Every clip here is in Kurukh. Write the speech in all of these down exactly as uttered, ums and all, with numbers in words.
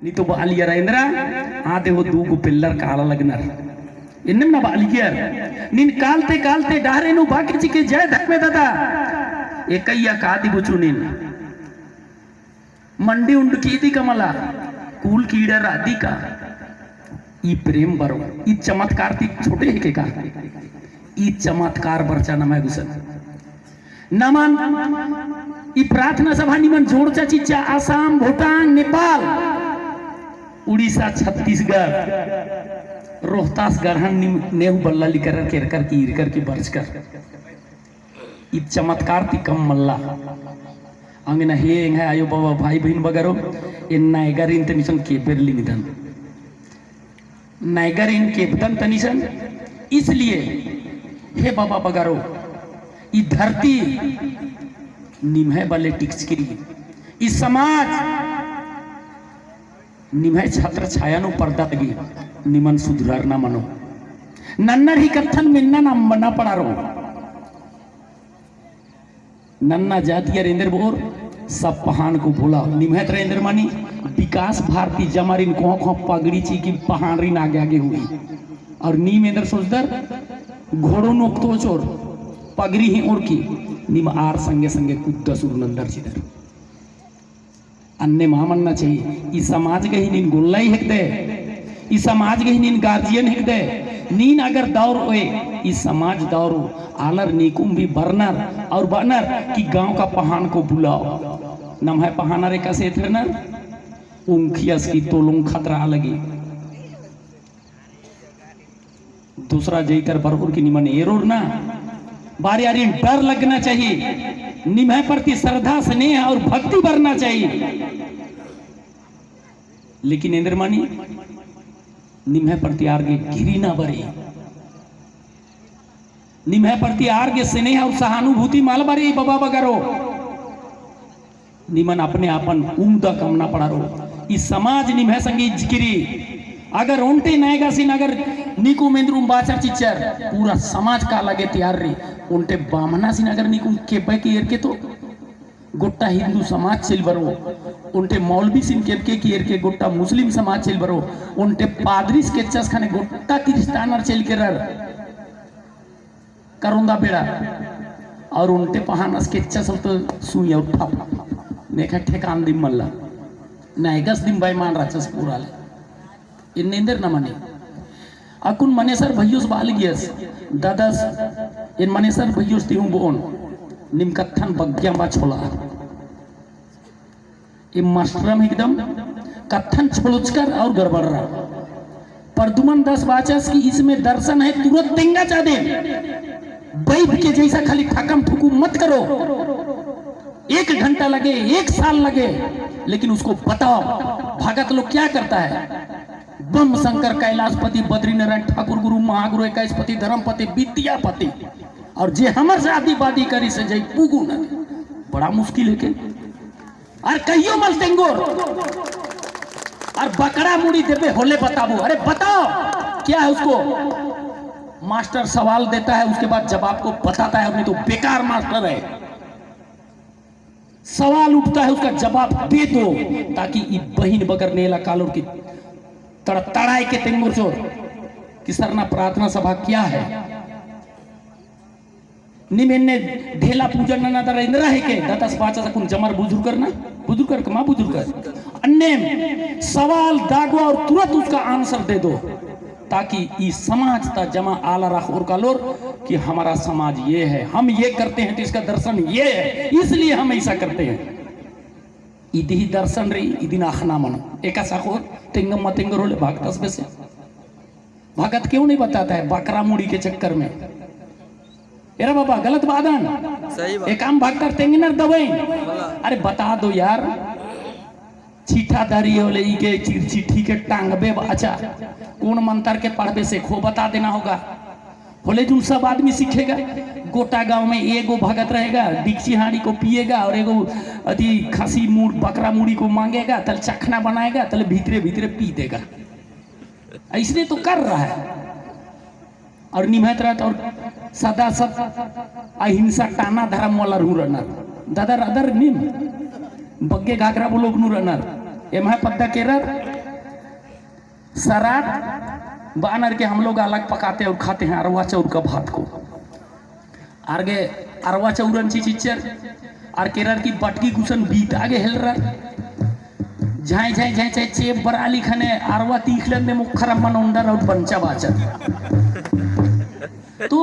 नीन तो बआलियर एन्दरा, आदे हो दू गो पेल्लर काला लगनर। एन्नेम ना बआलियर। नीन कालते कालते डहरे नू बाके चिके जय धर्मे दादा। एकैया कादी बुचू नीन। मंडी उंडकी दी का मला, कूल कीड़ा रादी का। ई प्रेम बरो, ई चमत्कार ती छोटे हेके का। ई चमत्कार बरचा नम्है गुसन। नमन ई प्रार्थना सभा निमन जोड़चा चिच्चा आसाम, भूटान, नेपाल, उड़ीसा, छत्तीसगढ़, रोहतास, गरहन निम नेहू बल्ला लिकर केरकर की ईरकर की बरचकर। ई चमत्कार ती कम मल्ला। अंगना हे एंग्है आयो बाबा भाई बहिन बगरो, एन नैगरिन तनिसन केबेर लिंगदन। नैगरिन केबदन तनिसन, इसलिए हे बाबा बगरो, ई धरती निम्है बले टिकचकी रई, ई समाज निम्है छत्र छाया नू परदा लगी, निमन सुधररना मनो। नन्नर ही कत्थन मेन्ना ना मना पड़ारो। नन्ना जातियर एन्देर बओर, सब पहान को बुलाओ। निम्है तरा एन्देर मनी, विकास भारती जमारिन कोहाँ कोहाँ पगड़ी चिकी पहानरिन आगे आगे हुई। और नीम एन्देर सोचदर, घोड़ो नोकतो चोर, पगड़ी ही ओरकी, नीम आर संगे संगे कुद्दा सुरु नन्दर चिदर। अन्ने मा मन्ना चाही। ई समाज गही नीन गोल्लई हेकदे, ई समाज गही नीन guardian हेकदे। नीन अगर दौर ओए, ई समाज दौर ओ, आलर नीकुम भी बरनर और बअनर कि गाँव का पहान को बुलाओ। नम्है पहानर एकासे एथरनर, उंखियस की तोलुंग खतरा लगी। दूसरा जैतर बरओर की निमन एरोर ना, बारी आरिन डर लगना चाहिए, निम्है प्रति श्रद्धा, स्नेह और भक्ति बरना चाहिए। लेकिन एन्देर मनी, निम्है प्रति आर गे घृणा बरई, निम्है प्रति आर गे स्नेह और सहानुभूति मल बरई बाबा बगरो। निमन अपने आपन उम्दा कमना पड़ारो। ई समाज निम्है संगे इजकी रई। अगर ओन्टे नैगासिन अगर नीकुम एन्देरुम बाचर चिच्चर, पूरा समाज काला गे तैयार रई। ओन्टे बामनासिन अगर नीकुम केबके एरके तो गोट्टा हिन्दू समाज चइल बरो। ओन्टे मौलवीसिन केबके की एरके गोट्टा मुस्लिम समाज चइल बरो। ओन्टे पादरीस केच्चस ख़ने गोट्टा क्रिस्तानर चइल केरर। करोंदा बेड़ा। और ओन्टे पहानस केच्चस तो सुई और ठप। नेखा ठेकान दिम मल्ला। नैगस दिम बेईमान रहचस पूरा ले। एन्ने एन्देर ना मनी। अक्कुन मनेसर भइयोस बआलगियस। दादस, एन मनेसर भइयोस ती हूँ बओन। निम कत्थन बग्गिया बा छोला। ए मास्टरम एकदम कत्थन छोलचकर और गड़बड़रा। परदुमन दास बाचस कि इसमें दर्शन है, तुरंत तेंगा चादे। बैद के जैसा खाली ठकम ठुकु मत करो। एक घंटा लगे, एक साल लगे, लेकिन उसको बताओ, भगत लोग क्या करता है? बम शंकर, कैलाशपति, बद्रीनारायण, ठाकुर गुरु, महागुरु, इक्कीसपति, धर्मपति, विद्यापति, और जे हमर शादी बादी करी से जई पुगु न। बड़ा मुश्किल है के? और कहियो मल तेंगोर। और बकरा मुड़ी देबे होले बताबो। अरे बताओ, क्या है उसको? मास्टर सवाल देता है, उसके बाद जवाब को बताता है, नहीं तो बेकार मास्टर है। सवाल उठता है, उसका जवाब दे दो, ताकि ई बहिन बगर नेला कालोर की तड़-, तड़ाई के तेंगोर चोर कि सरना प्रार्थना सभा क्या है? निम एन्ने ढेला पूजन नना दरा एन्दरा हेके, दतस पाचस अक्कुन जमर बुजुर्गर ना, बुजुर्गर कमा बुजुर्गर। अन्ने सवाल दागो और तुरंत उसका answer दे दो, ताकि ई समाज ता जमा आलर अख़ोर कालोर कि हमारा समाज ये है, हम ये करते हैं तो इसका दर्शन ये है, इसलिए हम ऐसा करते हैं। इदी ही दर्शन रई, इदिन अख़ना मनो। एकासे अख़ोर तेंगम मा तेंगर होले भगतस बेसे। भगत क्यों नहीं बताता है बकरा मुड़ी के चक्कर में? एरा बाबा, गलत बादन। सही बात। एकाम भगतर तेंगनर दवाई। बोला। अरे बता दो यार, चीठा धरी होले ई के चिर-, चिट्ठी के टांगबे बाचा। कौन मंतर के पढ़बे से खो बता देना होगा। होले जुन सब आदमी सीखेगा। गोटा गांव में एगो भगत रहेगा, डिक्ची हांड़ी को पिएगा और एगो अति खसी मुड़-, बकरा मुड़ी को मांगेगा, तले चखना बनाएगा, तले भीतरे भीतरे पी देगा। ऐसने तो कर रहा है। और निम्है तरा तो और सदा सत अहिंसा टाना धर्म वाला रहू रअनर। दादा रअदर नीम बग्गे घाघरा बोलोग नू रअनर। एम्है पद्दा केरर, सरात बअनर के हम लोग अलग पकाते और खाते हैं अरवा चाउर का भात को। आर गे अरवा चाउरन ची चिच्चर, आर केरर की बटकी गुसन बीता गे हेलरर। झाँय, झाँय, झाँय, झाँय, चेप बरआ ली ख़ने अरवा तीखलन दे मुखर अम्मन ओन्डर और बंचा बाचर। तो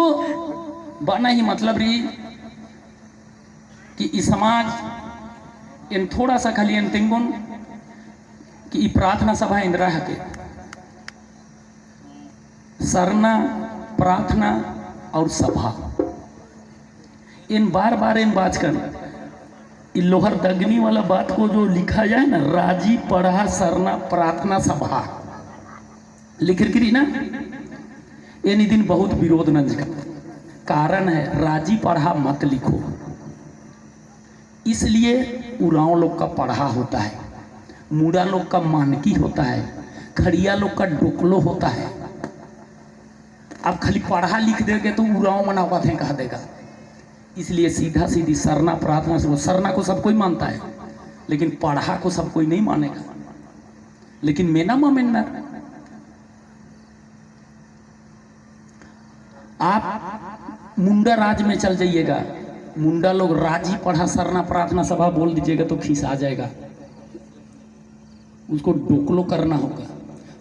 बअना ही मतलब रई कि ई समाज एन थोड़ा सा खाली एन तेंगोन कि ई प्रार्थना सभा एन्दरा हके। सरना, प्रार्थना और सभा। एन बार बार एन बाचकन, ई लोहरदगनी वाला बात को जो लिखा जाए ना, राजी पड़हा सरना प्रार्थना सभा लिखर किरी ना, एन इदिन बहुत विरोध नंजका। कारण है, राजी पड़हा मत लिखो। इसलिए उराँव लोग का पड़हा होता है, मुड़ा लोग का मानकी होता है, खड़िया लोग का डोकलो होता है। अब खाली पड़हा लिख देगे तो उराँव मना बात है कह देगा। इसलिए सीधा सीधी सरना प्रार्थना से, वो सरना को सब कोई मानता है, लेकिन पड़हा को सब कोई नहीं मानेगा। लेकिन मेना मा मेन्नर। आप मुंडा राज में चल जाइएगा, मुंडा लोग राजी पड़हा सरना प्रार्थना सभा बोल दीजिएगा तो खिसा जाएगा, उसको डोकलो करना होगा।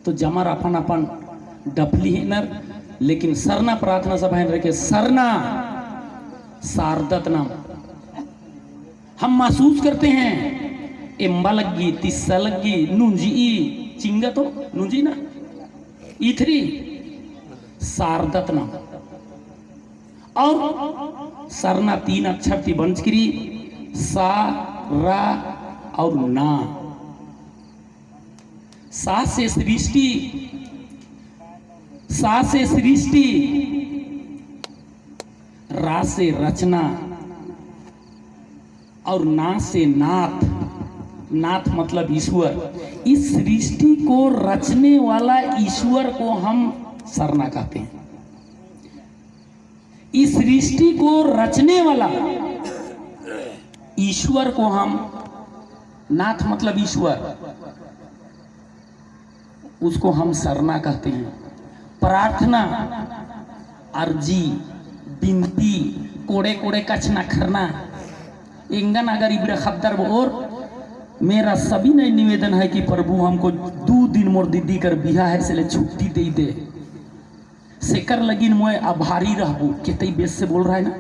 तो जमर अपन अपन डफली हेनर, लेकिन सरना प्रार्थना सभा हेनर के सरना सारदत नाम हम महसूस करते हैं, एम्बा लग्गी, तिस्सा लग्गी, नुंजी, चिंगा तो नुंजी ना, इथरी सारदत नाम। और सरना तीन अक्षर ती बंचकरी, सा, रा और ना। सा से सृष्टि, सा से सृष्टि, रा से रचना और ना से नाथ, नाथ मतलब ईश्वर। इस सृष्टि को रचने वाला ईश्वर को हम सरना कहते हैं। इस सृष्टि को रचने वाला ईश्वर को हम, नाथ मतलब ईश्वर, उसको हम सरना कहते हैं। प्रार्थना, अर्जी, बिनती, कोड़े कोड़े कछनखरना, एंगन अगर इबड़ा ख़द्दर बओर, मेरा सविनय निवेदन है कि प्रभु हमको दू दिन मोर दीदी कर बिहा है, से ले छुट्टी दे दे। सेकर लगिन मोय आभारी रहबो, केतई बेस से बोल रहा है ना,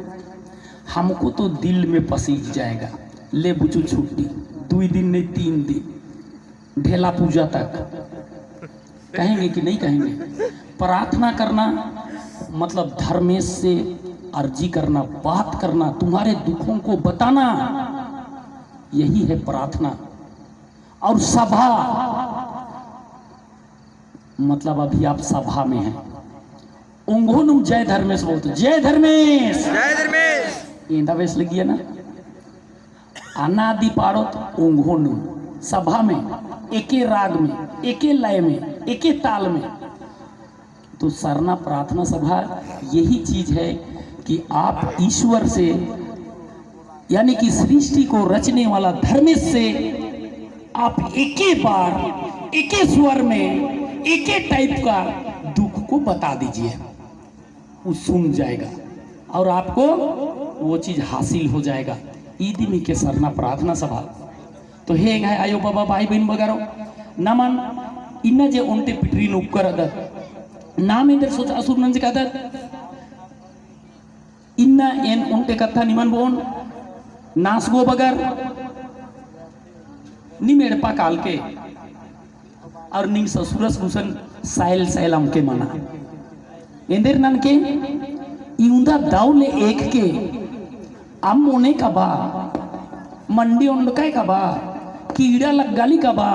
हमको तो दिल में पसीज जाएगा। ले बुचू छुट्टी, दुई दिन नहीं तीन दिन, ढेला पूजा तक। कहेंगे कि नहीं कहेंगे? प्रार्थना करना मतलब धर्मेस से अर्जी करना, बात करना, तुम्हारे दुखों को बताना, यही है प्रार्थना। और सभा, मतलब अभी आप सभा में हैं। ओंघोनुम जय धर्मेस बोलते, जय धर्मेस। जय धर्मेस। एंदा बेस लगिया ना? अनादि पाड़ोत ओंघोनुम सभा में, एके राग में, एके लय में, एके ताल में। तो सरना प्रार्थना सभा यही चीज है कि आप ईश्वर से, यानी कि सृष्टि को रचने वाला धर्मेस से आप एके बार, एके स्वर में, एके type का दुख को बता दीजिए, वो सुन जाएगा और आपको वो चीज हासिल हो जाएगा। ई दिम हिके सरना प्रार्थना सभा। तो हे एंग्है आयो बाबा, भाई बहिन बगरो, नमन इन्ना जे ओन्टे पिटरी नू उक्कर अदत, नाम एन्देर सोच असुर नंजकादत, इन्ना एन ओन्टे कत्था निमन बओन, नास गो बगर, नीम एड़पा कालके, और नीम ससुरस गुसन साइल साइल अमके मना। एन्देर ननके, इवंदा दव ले एकके, अम्म ओने का बा, मंडी ओंडकाय का बा, कीड़ा लग्गाली का बा,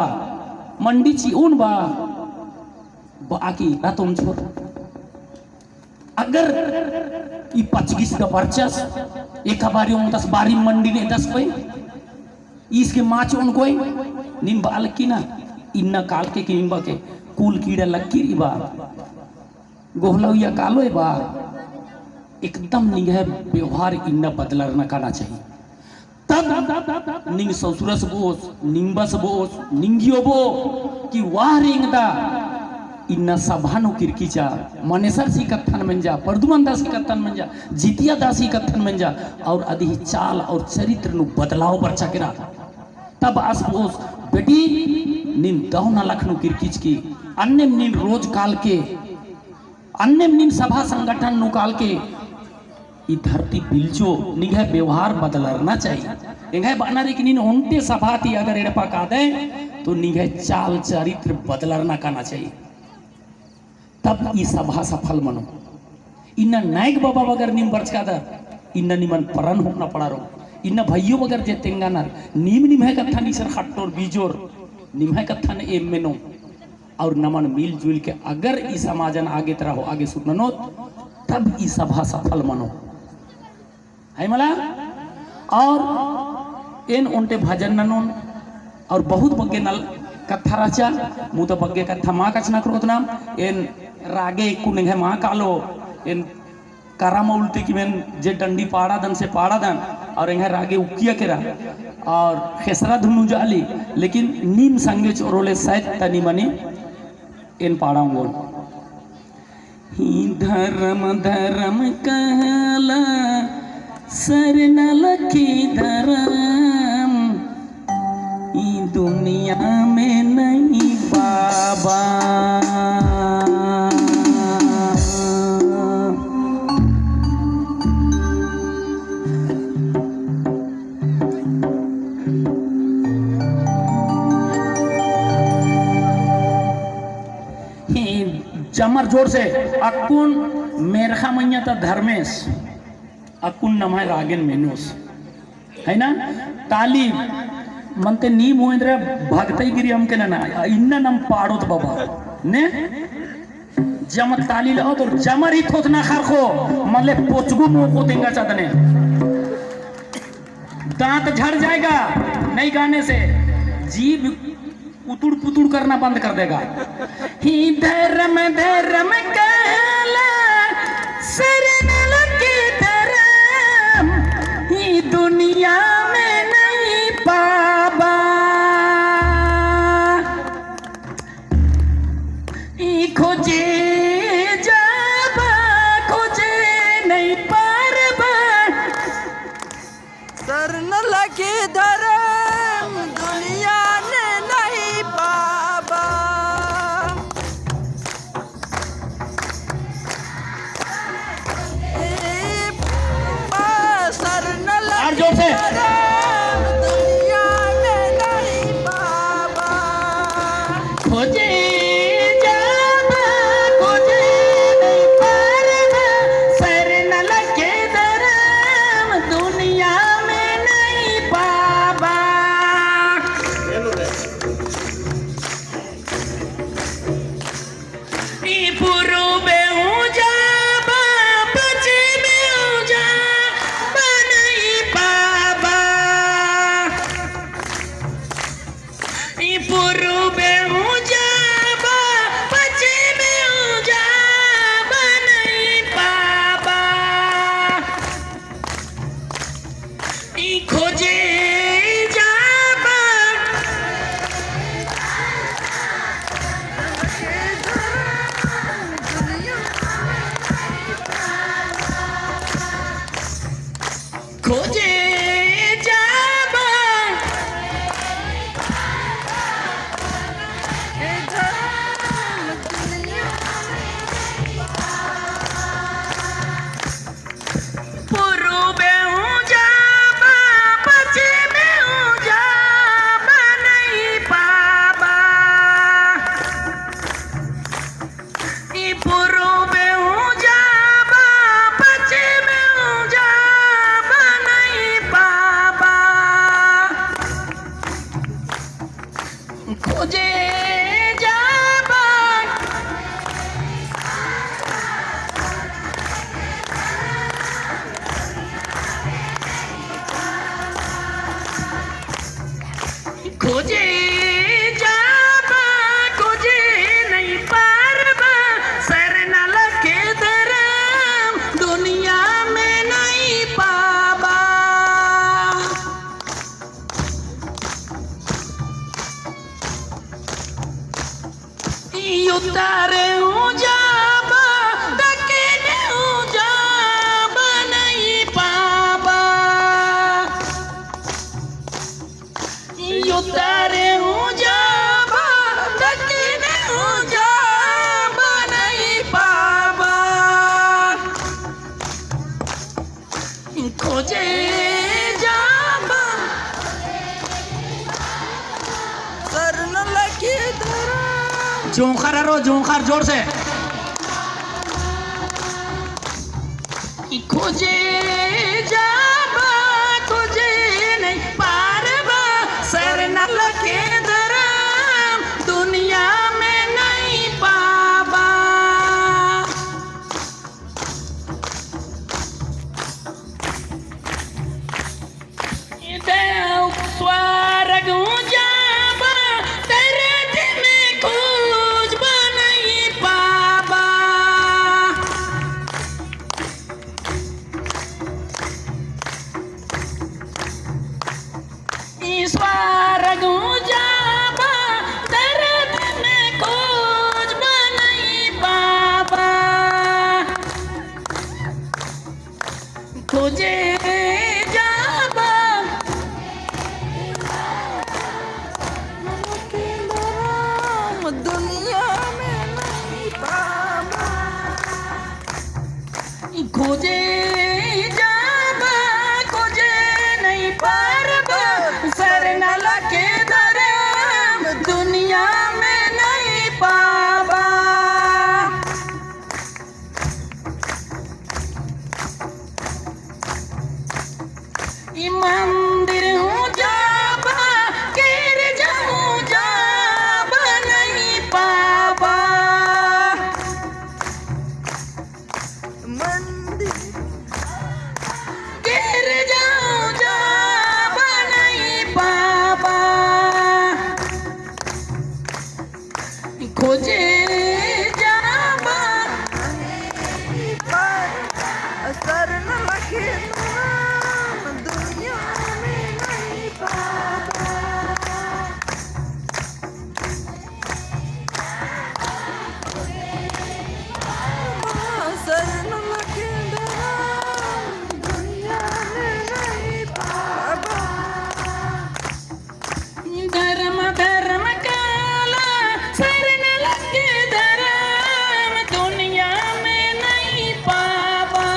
मंडी चिओन बा, बाकी रतोन छोर। अगर ई पचगिस गा परचस, एका बारी ओंगदस बारी मंडी ने दस कोई, ईस के माच ओन कोई, नीम बाल की ना, इन्ना कालके कि नीम बा के, कुल कीड़ा लक्की री बा, गोहलौया कालोय बा, एकदम निंग्है व्यवहार इन्ना बदलरना काना चाहिए। तब निंग ससुरस बोस, निंबस बोस, निंगियो बो कि वाह रे एंगदा, इन्ना सभा नू किरकिचा, मनेसर सी कत्थन मंजा, परदुमन दासी कत्थन मंजा, जितिया दासी कत्थन मंजा, और अदी ही चाल और चरित्र नू बदलाव बरचा केरा। तब आस बओस बेटी नीन दव नलख नू किरकिचकी, अन्नेम नीन रोज कालके, अन्नेम नीन सभा संगठन नू कालके, ई धरती बिल्चो, निंग्है व्यवहार बदलरना चाही। एंग्है बअनर कि नीन ओन्टे सभा ती अगर एड़पा कादय, तो निंग्है चाल चरित्र बदलरना काना चाही। तब ई सभा सफल मनो। इन्ना नायक बाबा बगर नीम बरचकादर, इन्ना निमन परन होना पड़ारो। इन्ना भइयो बगर जे तेंगानर, नीम निम्है कत्थन ईसर खट्टोर बीजोर, निम्है कत्थन एम मेनो। और नमन मिलजुल के अगर ई समाजन आगे तरा हो, आगे सुरननोत, तब ई सभा सफल मनो। है मला? और एन ओन्टे भजन ननोन, और बहुत बग्गे नल कत्था रहचा, मुदा बग्गे कत्था मा कछनखरोत नाम, एन रागे कुन एंग्है मा कालो, एन करा मा उल्टी कि मेन जे डंडी पाड़ादन से पाड़ादन, और एंग्है रागे उक्किया केरा, और खेसरा धुन उजाली, लेकिन नीम संगे चोरोले सैत तनी मनी एन पाड़ा ओंगोन। ही धरम धरम कहला सरना लखी धरम, ई दुनिया में नहीं बाबा। ही जमर जोर से अक्कुन मेरखा मइय्याँ ता धर्मेस, अक्कुन नम्है रागेन मेनोस। है ना? ताली मनते नीम होएंद्रा भगतई गिरी अमके ना, इन्ना नम पाड़ोत बाबा। ने? जमर ताली लाओ तो जमर ही थोथना खरखो, मल्ले पोचगु मोको तेंगा चादने। दांत झड़ जाएगा नहीं गाने से, जीभ उतुड़ पुतुड़ करना बंद कर देगा। ही धरम धरम कहला, सरना लखी धरम, ही दुनिया में नहीं बाबा। ई खोजे जाबा, खोजे नहीं पारबा। सरना लखी धरम दुनिया ने नहीं पाबा। ए बाबा, सरना लखी और जोर से। धरम दुनिया ने नहीं पाबा। खोजे जाबा, उत्तरे हूँ जाबा, दक्खिने हूँ जाबा नहीं पाबा। उत्तरे हूँ जाबा, दक्खिने हूँ जाबा नहीं पाबा। खोजे जाबा सरना लखे धरम। जोंख़र आरो, जोंख़र जोर से। खोजे जाबा, खोजे नहीं पारबा, सरना लखे धरम दुनिया में नहीं पाबा। इदे स्वर्ग हूँ जाबा, धरती में खोजबा नहीं पाबा। स्वर्ग हूँ जाबा, धरती में खोजबा नहीं पाबा। खोजे जाबा दुनिया में नहीं पाबा। खोजे जाबा, खोजे नहीं पारबा, सरना लखे धरम दुनिया में नहीं पाबा। ई मंदिर हूँ जाबा, गिरजा हूँ जाबा, नहीं पाबा। मंदिर गिरजा हूँ जाबा, नहीं पाबा। खोजे जाबा सरना लखे धरम दुनिया में नहीं पाबा। सरना लखे धरम दुनिया में नहीं पाबा। धरम धरम काला सरना लखे धरम दुनिया में नहीं पाबा।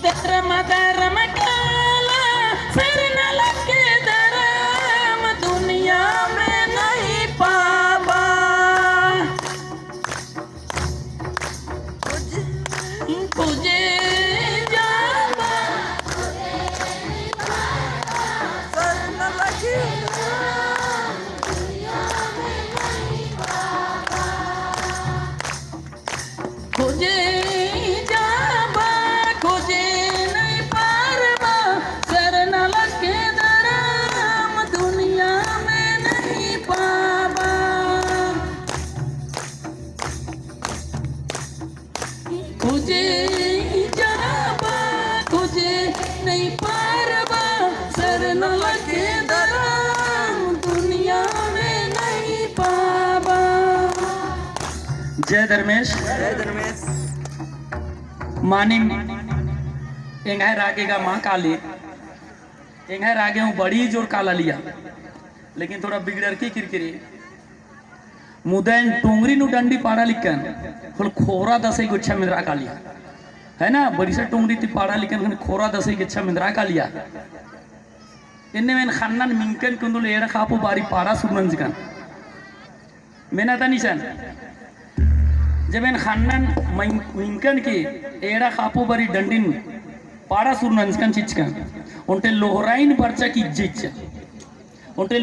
धरम धरम काला सरना लखे धरम दुनिया में नहीं पाबा। खोजे जाबा सरना लखे खोजे जाबा, खोजे नहीं पारबा, सरना लखे धरम दुनिया में नहीं पाबा। खोजे जाबा, खोजे नहीं पारबा, सरना लखे धरम दुनिया में नहीं पाबा। जय धर्मेस। जय धर्मेस। मानिम एंग्है रागे गा मा काली, एंग्है रागे हूँ बड़ी जोर काला लिया, लेकिन थोड़ा बिगड़रकी किरकिरी। मुदा एन टोंगरी नू डंडी पाड़ा लिक्कन, होले खोरा दसई गुच्छा मेंदरा कालिया। है ना, बरिसा टोंगरी ती पाड़ा लिक्कन, होले खोरा दसई गुच्छा मेंदरा कालिया। एन्ने एन ख़न्नन मिंकन कुन्दुल एड़ा खापो बारी पाड़ा सुरनंजकन। मेना तनी सन। जब एन ख़न्नन मिं-, मिंकन की एड़ा खापो बारी डंडिन पाड़ा सुरनंजकन चिचकन। ओन्टे लोहराइन बरचा की इज्जिच।